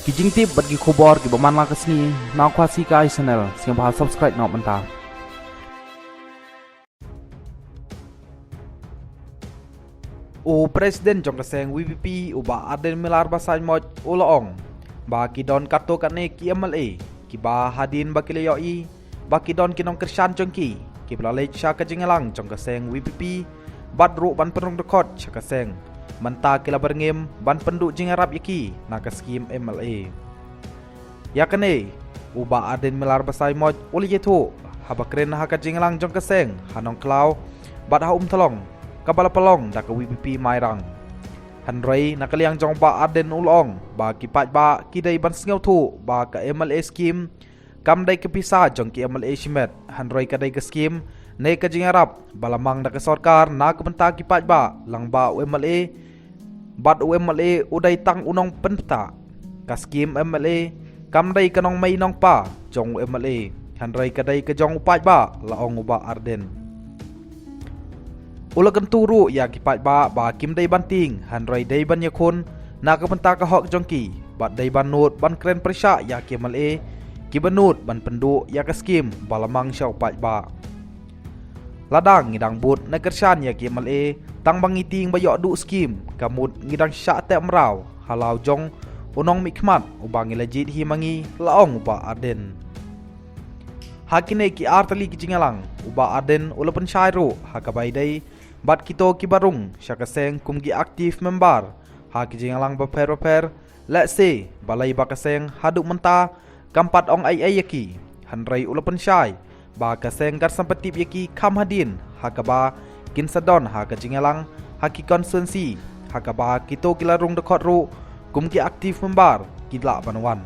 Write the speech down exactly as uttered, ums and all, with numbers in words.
Ki jingtip bad ki khubor kiba man la ka sngi na Khasi Kai Channel, sngewbha subscribe noh mynta. U President jong ka seng V P P, u Bah Ardent Miller Basaiawmoit, u la ong ba ki don katto katne ki M L A kiba hadien ba ki la ïohi ba ki don ki nongkyrshan jong ki kiba la leit sha ka jingïalang jong ka seng V P P bad ruh ban pynrung dkhot sha ka seng, mynta ki la byrngem ban pynduh jingïarap ïa ki na ka skim M L A. Ïa kane, u Bah Ardent Miller Basaiawmoit u la ïathuh haba kren ha ka jingïalang jong ka seng ha Nongkhlaw bad ha Umthlong, kaba la pynlong da ka V P P Mairang. Hynrei na ka liang jong u Bah Ardent u la ong ba ki paidbah ki dei ban sngewthuh ba ka M L A skim kam dei ka pisa jong ki M L A shimet, hynrei ka dei ka skim ne ka jingïarap ba la mang da ka sorkar na ka bynta ki paidbah, lang ba u M L A bad u M L A u dei tang u nongpynbtah. Ka skim M L A kam dei ka nongmei nongpa jong u M L A, hynrei ka dei ka jong u paidbah, la ong u Bah Ardent. U la kyntu ruh ïa ki paidbah ba kim dei ban tieng, hynrei dei ban ïakhun na ka bynta ka hok jong ki bad dei ban nud ban kren pyrshah ïa ki M L A kiba nud ban pynduh ïa ka skim ba la mang sha u paidbah. Lada ngi dang bud ne kyrshan ïa ki M L A tang ba ngi tieng ba ïoh duh skim, ka mut ngi dang shah teh mraw ha law jong u nongmihkhmat uba ngi la jied hi ma ngi, la ong u Bah Ardent. Ha kine ki ar tylli ki jingïalang, u Bah Ardent u la pynshai ruh ha kaba ïadei bad kito kiba rung sha ka seng kum ki active member ha ki jingïalang bapher bapher, lehse balei ba ka seng haduh mynta kam pat ong ei ei ïa ki. Hynrei u la pynshai ba ka seng kan sa pyntip ïa ki kham hadien ha kaba kin sa don ha ka jingïalang ha ki constituency ha kaba kito ki la rung dkhot ruh kum ki active member ki lah ban wan.